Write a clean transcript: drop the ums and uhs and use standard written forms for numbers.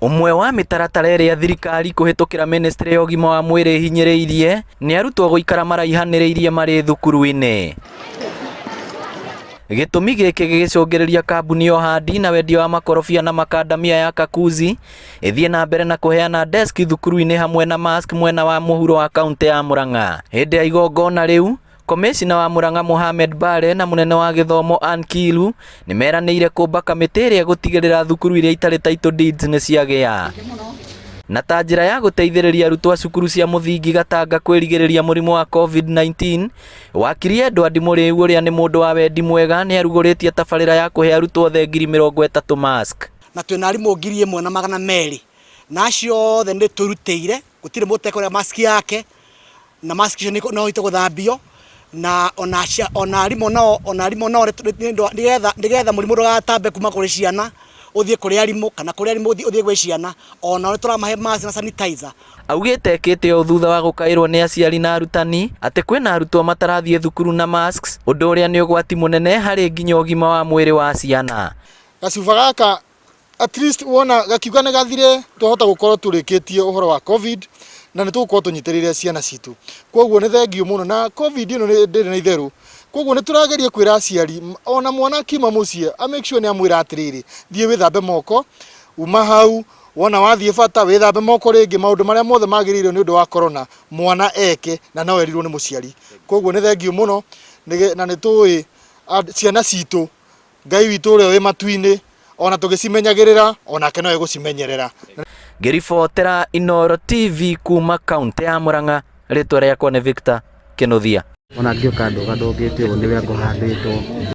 Ũmwe wa mĩtaratara ĩrĩa thirikari kũhĩtũkĩra ministry ya ũgima wa mwĩrĩ ĩhinyĩrĩirie nĩ arutwo gũikara maraihanĩrĩirie marĩ thukuru-inĩ. Gĩtũmi gĩkĩ gĩgĩcũngĩrĩria kambuni ya ũhandi na wendia wa makorobia na makandamia ya Kakuzi ĩthiĩ na mbere na kũheana desk thukuru-inĩ hamwe na mask mwena wa mũhuro wa kaunti ya Murang'a. Hĩndĩ ya igongona rĩu, Komĩcina wa Murang'a Mohamed Bare na mũnene wa gĩthomo Ann Kiilu nĩ meranĩire kũmba kamĩtĩ ĩrĩa ĩgũtigĩrĩra thukuru iria itarĩ title deeds nĩ ciagĩa. Na ta njĩra ya gũteithĩrĩria arutwo a cukuru cia mũthingi Gatanga kwĩrigĩrĩria mũrimũ wa COVID-19, wakiri Edward Mũrĩu ũrĩa nĩ mũndũ wa wendi mwega nĩ arugũrĩtie tabarĩra ya kũhe arutwo othe 30,000 mask. Na twĩna arimũ 1,200, na acio othe nĩ twĩrutĩire, gũtirĩ mũndũ ũtekũrĩa mask yake, na mask icio no ihote gũthambio, na ona ona arimũ nao, nĩgetha mũrimũ ndũgatambe kuma kũrĩ ciana ũthiĩ kũrĩ arimũ, kana kũrĩ arimũ ũthiĩ gwĩ ciana, onao nĩ tũramahe mask na sanitizer. Augĩte ekĩte ũũ thutha wa gũkaĩrwo nĩ aciari na arutani atĩ kwĩna arutwo matarathiĩ thukuru na masks, ũndũ ũrĩa nĩ ũgwati mũnene harĩ nginya ũgima wa mwĩrĩ wa ciana. Gacuba gaka at least wona gakiuga nĩ gathire, twahota gũkorwo tũrĩkĩtie ũhoro wa COVID na nĩ tũgũkorwo tũnyitĩrĩire ciana citũ. Koguo nĩ thengiũ mũno, na COVID ĩno ndĩrĩ na itherũ. Koguo nĩ tũrageria kwĩra aciari, ona mwana akiuma mũciĩ a make sure nĩ amwĩra atĩrĩrĩ, thiĩ wĩthambe moko, uma hau, wona wathiĩ bata wĩthambe moko rĩngĩ, maũndũ marĩa mothe magĩrĩire nĩ ũndũ wa corona mwana eke, na no erirwo nĩ mũciari. Koguo nĩ thengiũ mũno, na nĩ tũĩ ciana citũ, Ngai witũ ũrĩa wĩ matu-inĩ, ona tũgĩcimenyagĩrĩra onake no egũcimenyerera. Ngĩribotera Inooro TV kuma kaunti ya Murang'a, rĩtwa rĩakwa nĩ Victor Kĩnuthia. Ona ngĩũka ndũga ndũngĩte ũguo nĩwe ngũhandĩtwo.